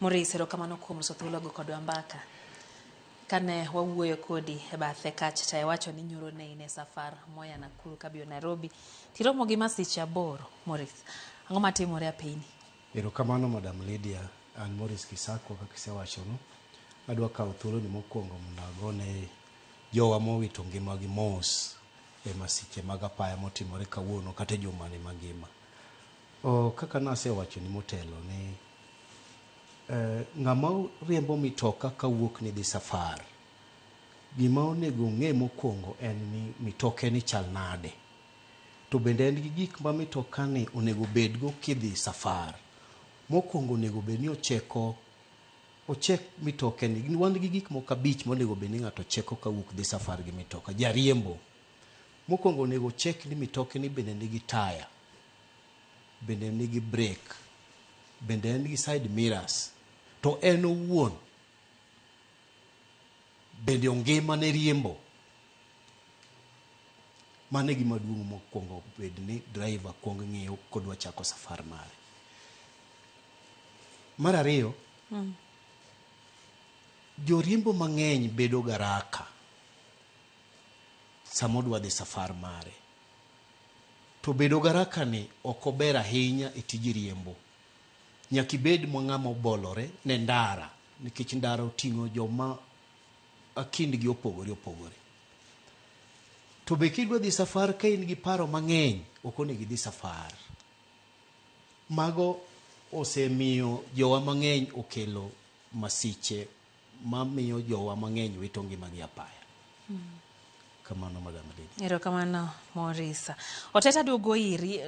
Maurice, erokamano kuom loso thuologo kodwa mbaka. Kane wawuoyo kodi e bathe kacha cha iwacho ni nyoro ne in e safar moya Nakuru kabiro Nairobi tiromo gi masiche aboro. Maurice, ang'o matimore apeyni? Erokamano Madam Lydia, an Maurice Kisakwa kaka isewachono. Adwa kawo thuoloni mokwongo mondo agone jowa mowito ngimagi mos e masiche mag apaya motimore kawuono kata e jumani mangima. O, kaka nasewachoni motelo ni ng'ama riembo mitoka kawuok ni dhi safar, gima onego ong'e mokwongo en ni mitoke ni chal nade. To bende en gi gik ma mitoka ni onego bedgo kidhi safar. Mokwongo onego bed ni ocheko ochek mitoke ni. Wan gi gik moko abich monego bed ni ng'ato cheko kawuok dhi safar gi mitoka. Jariembo. Mokwongo onego ochek ni mitoke ni bende nigi taya, bende nigi brake, bende en gi side mirrors. To en owuon bende ongima ne riembo. Mano e gima duong' mokwongo bed ni driver kuong ng'iyo kodwa chako safar mare. Mar ariyo, joriembo mang'eny bedo garaka sama odwa dhi safar mare. To bedo garaka ni ok ober ahinya e tij riembo. Nyaka ibed ng'ama obolore ne ndara nikech ndara oting'o joma kindgi opogore opogore. To be kidwa dhi safar ka in gi paro mang'eny, ok onego idhi safar. Mago osemiyo jowa mang'eny okelo masiche mamiyo jowa mang'eny wito ngimagi apaya. Kamano Madam Lydia. Erokamano Maurice. Oteta duogo iri.